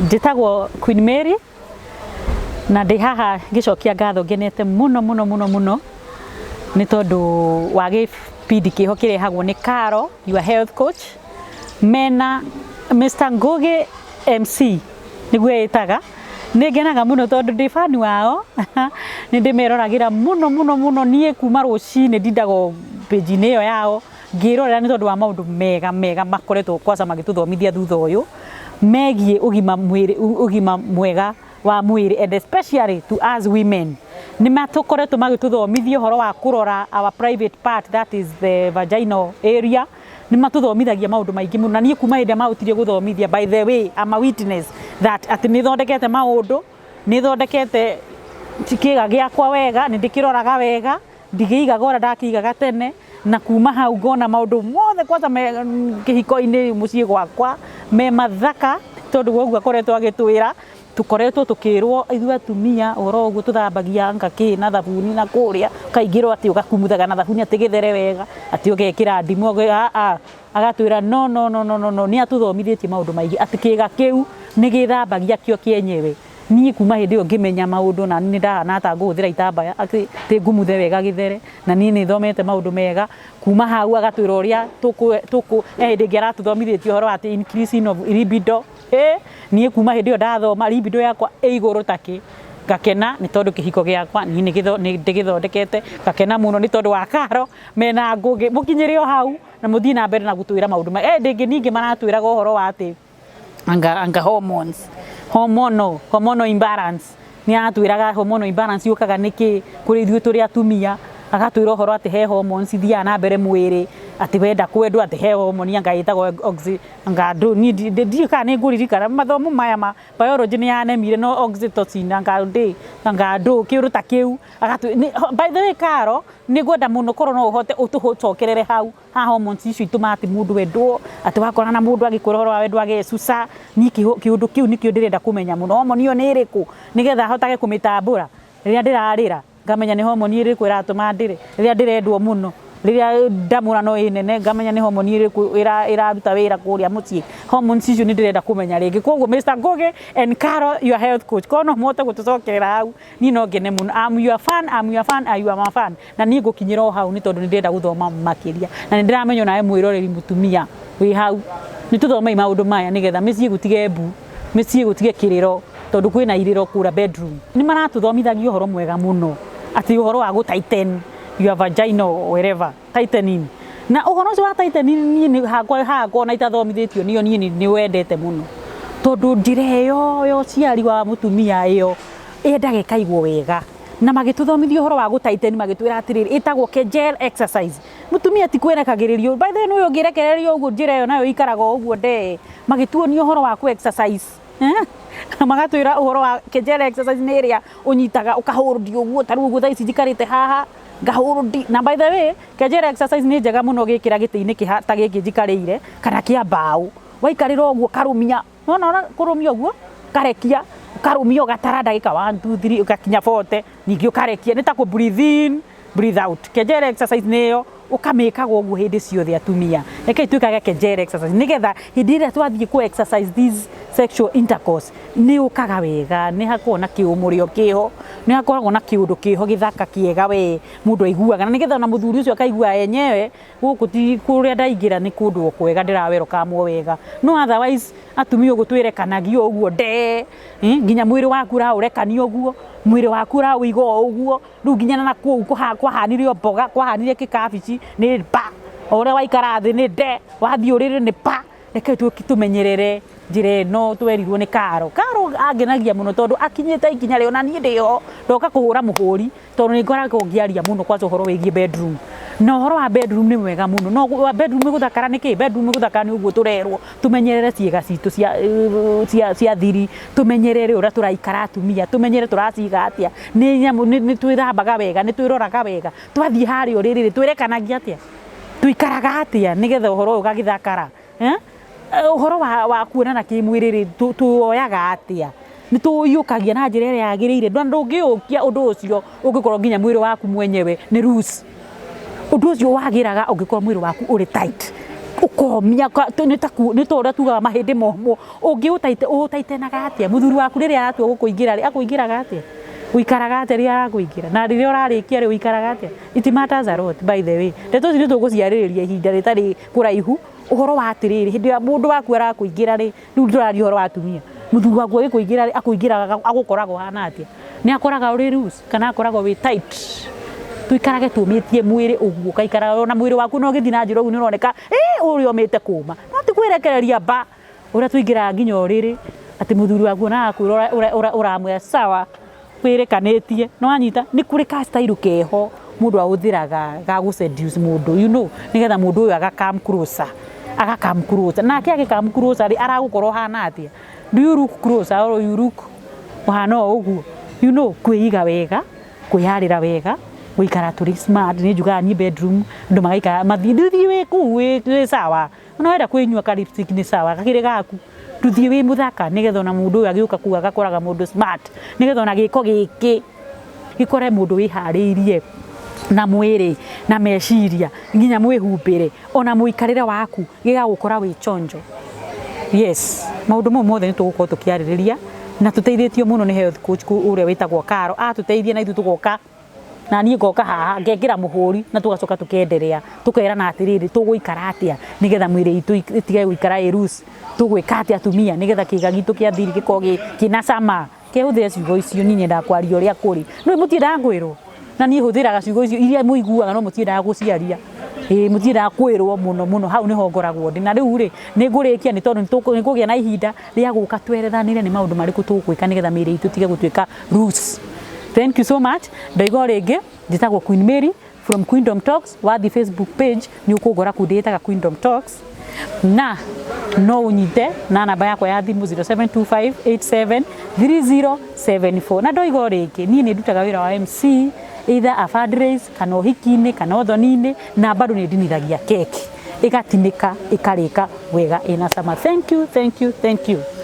Njĩtagwo Queen Mary na ndĩ haha ngĩcokia ngatho ngenete mũno mũno mũno mũno nĩ tondũ wa gĩbindi kĩho kĩrehagwo nĩ Caro, your health coach, mena Mr. Ngugi MC nĩguo ĩtaga. Nĩ ngenaga mũno tondũ ndĩ fan wao, nĩ ndĩmeroragĩra mũno mũno mũno. Niĩ kuma rũcinĩ ndindaga o page-inĩ ĩyo yao ngĩrorera nĩ tondũ wa maũndũ mega mega makoretwo kwanza magĩtũthomithia thutha ũyũ megiĩ ũgima mwĩrĩ, ũgima mwega wa mwĩrĩ, and especially to us women. Nĩ matũkoretwo magĩtũthomithia ũhoro wa kũrora our private part, that is the vaginal area. Nĩ matũthomithagia maũndũ maingĩ mũno, na niĩ kuma hĩndĩ ĩrĩa mahotire gũthomithia, by the way, I'm a witness that atĩ nĩ thondekete maũndũ, nĩ thondekete kĩga gĩakwa wega, nĩ ndĩkĩroraga wega, ndigĩigaga ũrĩa ndakĩigaga tene, na kuma hau ngona maũndũ mothe kwanza me kĩhiko-inĩ, mũciĩ gwakwa me mathaka, tondũ woguo akoretwo agĩtwĩra, tũkoretwo tũkĩrwo ithuĩ atumia ũhoro ũguo tũthambagia anga kĩ na thabuni na kũrĩa ũkaingĩrwo atĩ ũgakumuthaga na thabuni atĩ gĩthere wega, atĩ ũgekĩra ndimũ, agatwĩra no no no no no no. Nĩ atũthomithĩtie maũndũ maingĩ atĩ kĩga kĩu nĩ gĩthambagia kĩo kĩenyewe. Niĩ kuma hĩndĩ ĩyo ngĩmenya maũndũ, na nĩ ndahana ta ngũhũthĩra itambaya atĩ ngumuthe wega gĩthere, na niĩ nĩ thomete maũndũ mega kuma hau. Agatwĩra ũrĩa tũkũ he hĩndĩ ĩngĩ aratũthomithĩtie ũhoro wa atĩ increasing of libido. Niĩ kuma hĩndĩ ĩyo ndathoma, libido yakwa ĩ igũrũ takĩ, ngakena nĩ tondũ kĩhiko gĩakwa niĩ nĩ ndĩgĩthondekete, ngakena mũno nĩ tondũ wa Karo mena Ngũgĩ. Mũkinyĩre o hau na mũthiĩ na mbere na gũtwĩra maũndũ ma hĩndĩ ĩngĩ. Ningĩ maratwĩraga ũhoro wa atĩ anga hormones, hormonal imbalance. Nĩ aratwĩraga hormonal imbalance yũkaga nĩkĩ kũrĩ ithuĩ tũrĩ atumia. Agatwĩra ũhoro atĩ he hormones ithiaga na mbere mwĩrĩ, atĩ wenda kwendwo, atĩ he hormone anga ĩtagwo oxy anga ndũ, niĩ ndiũĩ kana nĩ ngũririkana mathomo maya ma biology, nĩ yanemire, no oxytocin anga ndĩ anga ndũ kĩũndũ ta kĩu. By the way, Karo, nĩ ngwenda mũno korwo no ũhote ũtũcokerere hau ha hormones icio itũmaga atĩ mũndũ endwo, atĩ wakora na mũndũ agĩkwĩra ũhoro wa wendo agecuca. Niĩ kĩũndũ kĩu nĩkĩo ndĩrenda kũmenya mũno, hormone ĩyo nĩ ĩrĩkũ, nĩgetha hotage kũmĩtambũra rĩrĩa ndĩrarĩra, ngamenya nĩ hormone ĩrĩkũ ĩratũma ndĩre, rĩrĩa ndĩrendwo mũno, rĩrĩa ndamũrano ĩ nene, ngamenya nĩ hormone ĩrĩkũ ĩraruta wĩra kũrĩa mũciĩ. Hormones icio nĩ ndĩrenda kũmenya rĩngĩ. Koguo Mr. Ngugi and Carol, your health coach, korwo no mũhote gũtũcokerera hau, niĩ no ngene mũno. I'm your fan, I'm your fan, I am a fan, na niĩ ngũkinyĩra o hau nĩ tondũ nĩ ndĩrenda gũthoma makĩria, na nĩ ndĩramenya onawe mwĩroreri mũtumia wĩ hau, nĩ tũthomei maũndũ maya nĩgetha mĩciĩ gũtige mbu, mĩciĩ gũtige kĩrĩro, tondũ kwĩna irĩro kũrĩa bedroom. Nĩ maratũthomithagia ũhoro mwega mũno atĩ ũhoro wa gũ tighten your vagina or wherever, tightening, na ũhoro ũcio wa tightening, niĩ nĩ hakwa hakwa ona itathomithĩtio nĩyo, niĩ nĩ wendete mũno, tondũ njĩra ĩyo ya ũciari wa mũtumia ĩyo yendaga ĩkaigwo wega. Na magĩtũthomithia ũhoro wa gũ tighten, magĩtwĩra atĩrĩrĩ, ĩtagwo Kegel exercise. Mũtumia ti kwĩrekagĩrĩrio, by the way, nĩ ũngĩrekererio ũguo, njĩra ĩyo nayo ikaraga o ũguo ndee. Magĩtuonia ũhoro wa kũ exercise, magatwĩra ũhoro wa Kegel exercise, nĩ ĩrĩa ũnyitaga ũkahũrũndi ũguo, ta rĩu ũguo thaa ici njikarĩte haha ngahũrũndi. Na by the way, Kegel exercise nĩ njega mũno ũgĩkĩra gĩtĩ-inĩ ta gĩkĩ njikarĩire kana kĩa mbaũ, waikarĩra ũguo karũmia, nona ona kũrũmia ũguo, ũkarekia, ũkarũmia, ũgatara ndagĩka 1 2 3 ũgakinya 40, ningĩ ũkarekia. Nĩ ta kũ breathe in, breathe out. Kegel exercise nĩyo ũkamĩkaga ũguo hĩndĩ ciothe. Atumia, rekei twĩkage Kegel exercise nĩgetha hĩndĩ ĩrĩa twathiĩ kũ exercise this sexual intercourse, nĩ ũkaga wega, nĩ hakoragwo na kĩũmũrĩo kĩho, nĩ hakoragwo na kĩũndũ kĩho gĩthaka kĩega we mũndũ aiguaga, na nĩgetha ona mũthuri ũcio akaigua enyewe gũkũ ti kũrĩa ndaingĩra, nĩ kũndũ o kwega, ndĩrawerokamwo wega. No otherwise atumia ũguo twĩrekanagio ũguo ndee, nginya mwĩrĩ waku ũraũrekania ũguo, mwĩrĩ waku ũraũiga o ũguo. Rĩu nginya na kũu kwahanire o mboga, kwahanire kĩkabici, nĩ pa o ũrĩa waikara thĩ nĩ nde, wathiĩ ũrĩrĩ nĩ pa. Reke tũmenyerere njĩra ĩno twerirwo nĩ Karo. Karo angenagia mũno tondũ akinyĩte ikinya rĩo, na niĩ ndĩho ndoka kũhũra mũhũri, tondũ nĩ ngoragwo ngĩaria mũno kwanza ũhoro wĩgiĩ bedroom, na ũhoro wa bedroom nĩ mwega mũno. No wa bedroom gũthakara nĩ kĩ? Bedroom gũthakara nĩ ũguo tũrerwo tũmenyerere ciĩga citũ cia thiri, tũmenyerere ũrĩa tũraikara atumia, tũmenyere tũraciga atĩa, nĩ nyamũ nĩ twĩthambaga wega, nĩ twĩroraga wega, twathiĩ harĩa ũrĩrĩ twĩrekanagia atĩa, tũikaraga atĩa, nĩgetha ũhoro ũyũ ũgagĩthakara, eh? Ũhoro wa kuonana kĩmwĩrĩ rĩ, tuoyaga atĩa? Nĩ tũũiyũkagia na njĩra ĩrĩa yagĩrĩire? Na ndũngĩũkia ũndũ ũcio ũngĩkorwo nginya mwĩrĩ waku mwenyewe nĩ loose. Ũndũ ũcio wagĩraga ũngĩkorwo mwĩrĩ waku ũrĩ tight. Ũkomia nĩ ta ũrĩa tugaga mahĩndĩ momũ. Ũngĩ ũtaitenaga atĩa? Mũthuri waku rĩrĩa aratua gũkũingĩra rĩ, akũingĩraga atĩa? Ũikaraga atĩa rĩrĩa arakũingĩra? Na rĩrĩa ũrarĩkia rĩ, ũikaraga atĩa? It matters a lot, by the way. Ndeto ici nĩ tũgũciarĩrĩria ihinda rĩtarĩ kũraihu, ũhoro wa atĩrĩrĩ, hĩndĩ ĩrĩa mũndũ waku arakũingĩra rĩ, rĩu tũraria ũhoro wa atumia, mũthuri waku agĩkũingĩra rĩ, akũingĩraga agũkoraga ũhana atĩa? Nĩ akoraga ũrĩ loose kana akoragwo wĩ tight? Tũikarage tũmĩtie mwĩrĩ ũguo, ũgaikara ona mwĩrĩ waku no ũgĩthiĩ na njĩra ũguo nĩ ũroneka ĩ ũrĩa ũmĩte kũma, no ti kwĩrekereria mba ũrĩa tũingĩraga nginya ũrĩrĩ atĩ mũthuri waku ona agakwĩra ũramwĩra sawa wĩrĩkanĩtie. Nĩ wanyita? Nĩ kũrĩ ka style keho mũndũ ahũthĩraga ga gũ seduce mũndũ, nĩgetha mũndũ ũyũ aga come closer, aga come closer. Nake agĩ come closer rĩ, aragũkora ũhana atĩa? Do you look closer or you look ũhana o ũguo? Kwĩiga wega, kwĩharĩra wega, gũikara tũrĩ smart. Nĩ njugaga niĩ bedroom andũ magaikara mathiĩ, ndũthiĩ wĩ kũu wĩ sawa, ona wenda kwĩnyua ka lipstick nĩ sawa, gakĩrĩ gaku, ndũthiĩ wĩ mũthaka, nĩgetha ona mũndũ ũyũ agĩũka kũu agakoraga mũndũ smart, nĩgetha ona gĩko gĩkĩ gĩkore mũndũ wĩharĩirie na mwĩrĩ na meciria, nginya mwĩhumbĩre ona mũikarĩre waku, gĩgagũkora wĩ chonjo. Yes, maũndũ mau mothe nĩ tũgũkorwo tũkĩarĩrĩria na tũteithĩtio mũno nĩ health coach ũrĩa wĩtagwo Karo. Atũteithia na ithuĩ tũgoka, na niĩ ngoka haha ngekĩra mũhũri, na tũgacoka tũkenderea, tũkerana atĩrĩrĩ, tũgũikara atĩa nĩgetha mwĩrĩ itũ ĩtige gũikara ĩ loose? Tũgwĩka atĩa atumia nĩgetha kĩga gitũ kĩa thiri gĩkorwo kĩna cama? Kehũthĩre ciugo icio. Niĩ nyendaga kwaria ũrĩa kũrĩ, no mũtiendaga kwĩrwo, na niĩ hũthĩraga ciugo icio iria mũiguaga, no mũtiendaga gũciaria, ĩĩ, mũtiendaga kwĩrwo mũno mũno. Hau nĩho ngoragwo ndĩ. Na rĩu rĩ, nĩ ngũrĩkia nĩ tondũ nĩ ngũgĩa na ihinda rĩa gũka twerethanĩre nĩ maũndũ marĩkũ tũgwĩka nĩgetha mĩĩrĩ itũ ĩtige gũtuĩka loose. Thank you so much. Ndoiga o rĩngĩ, njĩtagwo Queen Mary from Queendom Talks. Wathiĩ Facebook page nĩ ũkũngora kũu, ndĩĩtaga Queendom Talks, na no ũnyite na namba yakwa ya thimũ 0725873074. Na ndoiga o rĩngĩ, niĩ nĩ ndutaga wĩra wa MC, either a fundraise kana ũhiki-inĩ kana ũthoni-inĩ, na bado nĩ ndinithagia keki ĩgatinĩka ĩkarĩka wega ĩna cama. Thank you, thank you, thank you.